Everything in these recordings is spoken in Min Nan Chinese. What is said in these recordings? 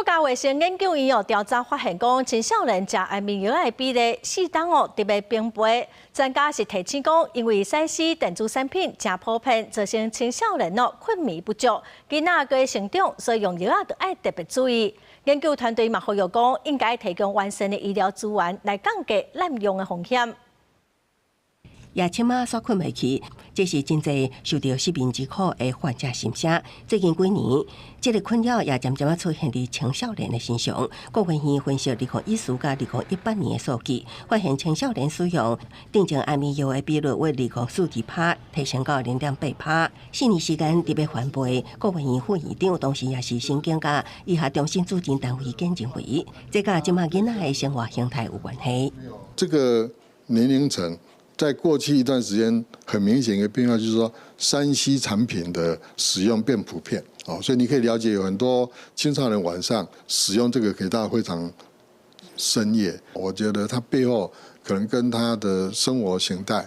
國家衛生研究院哦調查發現，講青少年食安眠藥的比例四冬哦特別平倍。專家是提醒講，因為3C 電子產品誠普遍，造成青少年哦睏眠不足，囡仔閣成長，所以用藥仔著愛特別注意。研究團隊嘛呼籲講，應該提供完善的醫療資源來降低濫用的風險。夜深仔煞睏袂去，這是真濟受著失眠之苦的患者心聲。最近幾年，這个困擾也漸漸仔出現佇青少年的身上。國衛院分析2014佮2018年的數據，發現青少年使用鎮靜安眠藥的比率為2.42趴提升到0.8趴。4年時間特別翻倍。國衛院副院長，同時也是神經佮醫學中心主任陳揮堅認為，這佮這馬囡仔的生活形態有關係。這個年齡層，在過去一段時間，很明顯一個變化就是說，3C 產品的使用變普遍，哦，所以你可以了解有很多青少年晚上使用這個可以到非常深夜。我覺得它背後可能跟他的生活形態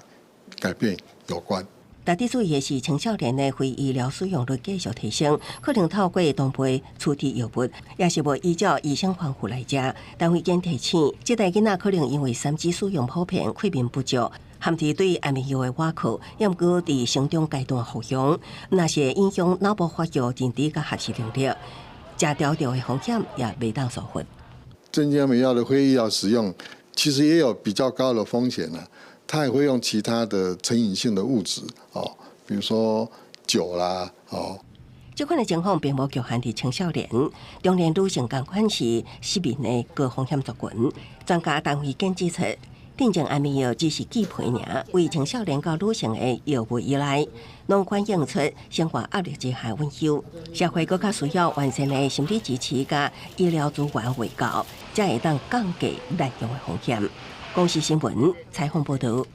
改變有關。特別注意的是，青少年的非醫療使用率繼續提升，可能透過同輩處置藥物，也是無依照醫生吩咐來食。陳揮堅提醒，這代囡仔可能因為3C 使用普遍，睏眠不足，含佇對安眠藥的倚靠，猶閣佇成長階段服用，若是會影響腦部發育、認知佮學習能力，食著著的風險也袂當疏忽。鎮靜安眠藥的非醫療使用，其實也有比較高的風險啊。他也會用其他的成癮性的物質，哦，比如說酒啦，哦。這款的情況並無局限佇青少年，中年女性仝款是失眠的高風險族群。專家陳揮堅指出，鎮靜安眠藥只是劑皮爾，為青少年佮女性的藥物依賴，攏反映出生活壓力之下隱憂。社會閣較需要完善的心理支持佮醫療資源衛教，才會當降低濫用的風險。公視新聞採訪報導。